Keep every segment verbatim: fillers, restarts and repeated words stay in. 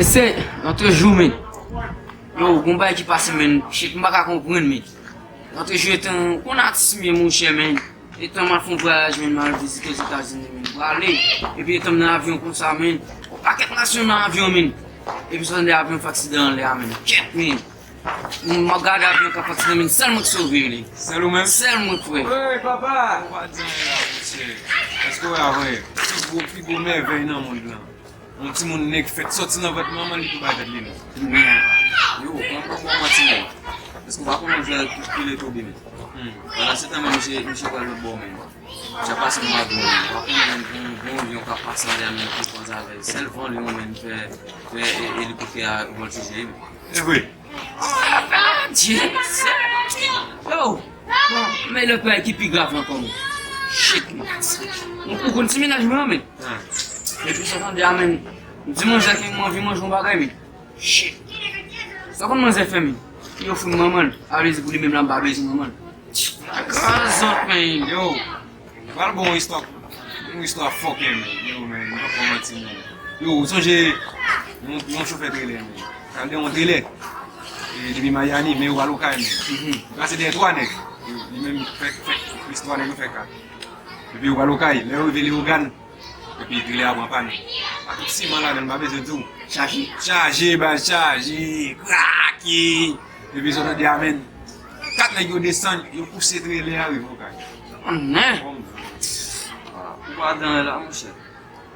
Se, lòt jou, men. Yo, gon bagay ki pase, men. Shit, m pa ka konprann, men. Lòt jou, etan, kon atis m ye, monchè, men. Etan m al fè yon vwayaj, men, m al vizite Ozetazini, men. M prale. Epi etan m nan avyon konsa, men. Yon pakèt nasyon nan avyon, men. Epi sa tande avyon fè aksidan anlè a, men. Kèt, men. M ap gade avyon k ap aksidan, men. Sèl mwen k sove li. Sèl ou menm? Sèl mwen, frè. Wey, papa! Ou pa di anyen la, monchè. Èske w wè avè pi gwo, pi gwo mèvèy nan mond lan? Yon timoun nèg fèt sòti nan vant manman li pou bay tèt li non. Men, yo, pran pran pran manti non. Èske w pa konn yon jwè ki rele Toby menm? Hmm. Pandan se tan menm misye, misye pral lòt bò menm. Misye ap pase nan avyon menm. W ap konn menm yon, yon avyon k ap pase anlè menm ki pran avè l. Sèl van li yon menm fè, fè e, elikoptè a vòltije menm. E vre. Adye, yo, bon, men lòt bagay ki pi grav ankò, men. Shit, man. Ou, ou konn ti mennaj mwen an, men. Depi sa tande a, men. M di manzè ke m anvi manje yon bagay, men. Shit. Sa konn manzè fè, men. Li ofri m manman l. A vle di pou li menm la, m pa bezwen manman l. Krazant, men. Yo. Pral bon istwa, yon istwa fòkè, men. Yo, men, m pa pran manti, men. Yo, ou sonje yon, yon chofè trelè, men. Pral de yon trelè. E, depi Miami, men yo pral okay, men. Mhm. Li pase dèyè twa nèg. Yo, li menm fè, fè, istwa nèg yo fè kat. Epi yo pral okay. Lè yo rive Leyogàn, epi trelè a pran pàn. Pa tout siman ladan l, m pa bezwen di w. Chaje. Chaje, baz, chaje. Krake. Epi sa w tande a, men. Kat nèg yo desann, yo pouse trelè a rive okay. Amen. Bon, ah, ou pa dan la, monchè.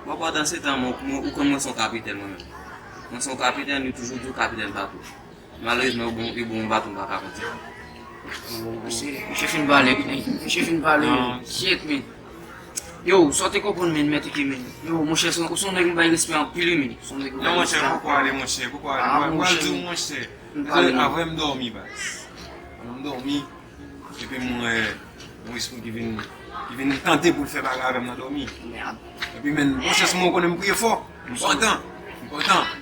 Mwen pandan se tan, mwen, mwen, ou konn mwen se yon kapitèn mwen menm. Mwen se yon kapitèn, yo toujou di w kapitèn bato. Malerezman, yo bon, yo bon yon bato m pa ka kondui. Misye, misye fin pale, men. Misye fin pale, men. Shit, men. Yo, sa w te konprann, men, mèt ki, men. Yo, monchè, se yon, se yon nèg m bay respè anpil, wi, men. Se yon nèg m bay respè anpil. Non, monchè, poko ale, monchè, poko ale. Ah, monchè. Mwen pral di w, monchè. Apre m dòmi, baz. Apre m dòmi, epi m wè yon espri ki vin, ki vin tante pou l fè bagay avè m nan dòmi. Mèd. Epi, men, monchè, si mwen konnen m priye fò, m kontan, m kontan.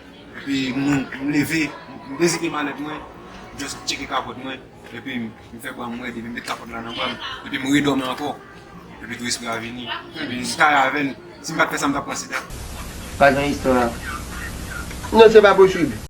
Epi, m, m leve, m dezipe malèt mwen, m just tcheke kapòt mwen, epi m fè bra m rèd, epi m met kapòt la nan bra m, epi m redòmi ankò. Epi tou espri a vini, epi m kare avè l. Si m pa t fè sa, m t ap pran sida. Pa gen istwa. Non, se pa posib.